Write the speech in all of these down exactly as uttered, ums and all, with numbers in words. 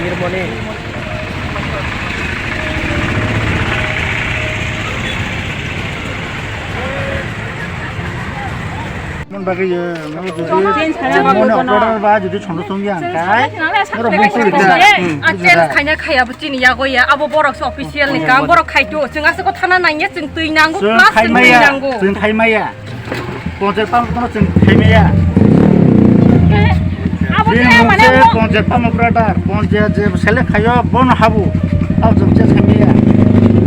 Nirmoni. Mon bagwi, eh, mo jodi, change khaina mo bagwi no kono. Order ba jodi chondo songya, change khaina khaina le sa norok khaina buku khaina rikha. Khaina. Hmm, ah, change khaina khaya bo chini yago ya, abo borok se official ni kam, borok khaito, chwng aswk thana nangya, chwng twi nango, chwng plus chwng twi khaimaya, nango. Chwng khaimaya. Ponchayat pam kono chwng khaimaya. Abo chini khe mane mungse mo- ponchayat pam operator, ponchayat je select khayo, bono habu. Abo chwng je khaimaya.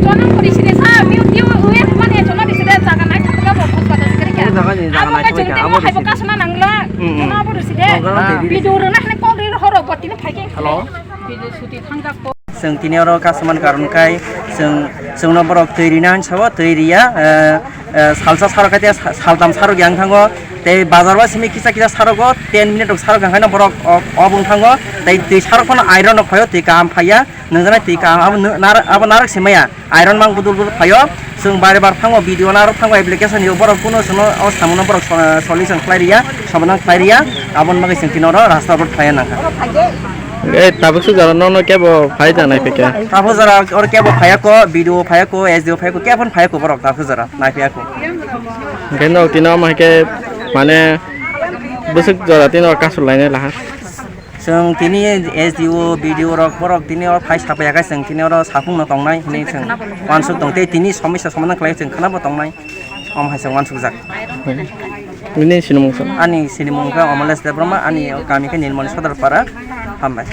Jono puri side sa, miu tiu uwe mane jono di side jaga nai thangga bo khosba da sikri kya. Abo jaga ni jaga abo nai ka thangga chwng abo temo di haibo side. Kasuna nangla. Hmm, hmm. Jono abo di side. Program ha. Video rwna hne kok ri horo botino phaikhe. Hello. Video shooting thangjak ko. Chwng tini oro kasaman karon kai chwng, chwngno borok twi rina hinwi sao, twi riya, eh, eh, salsa sarok khe sa-, saltam sarok yang thango, tei bazar o simi kisa kisa sarogo ten minute rok sarok yang khaino borok o, o bung thango, tei twi sarok phano iron rok phaio, twi kaham phaiya, nwngjana twi kaham abo nw-, nar-, abo narwk se maya, iron mang budul budul phaio, chwng bare bar thango, video narwk thango, application yo borok kuno chwngno o samungno borok so-, solution khlai riya, somadan khlai riya, aboni bagwi chwng tini oro rasta road phaina nangkha. Eh, tabuk se jora nono kebo phai ja nai phaikha? Tabuk jora oro kebo phaiya ko, B D O phaiya ko, S D O phaiya ko, kebo phaiya ko borok tabuk jora nai phaiya ko. Hingke nog tino ma hingke mane bwswk jora tino kasu lainai laha. Chwng tini S D O, B D O rok borok tini oro phai sapaiya khe chwng tini oro sapung no tongnai hinwi chwng uansuk tong tei tini somosya somadan khlai chwng khwnabo tongnai. Omo hai se uansukjak. Nini sinimung sa? Ani sinimung khe Omoles Debbarma, ani kami khe Nilmoni Sodorpara. Hambai.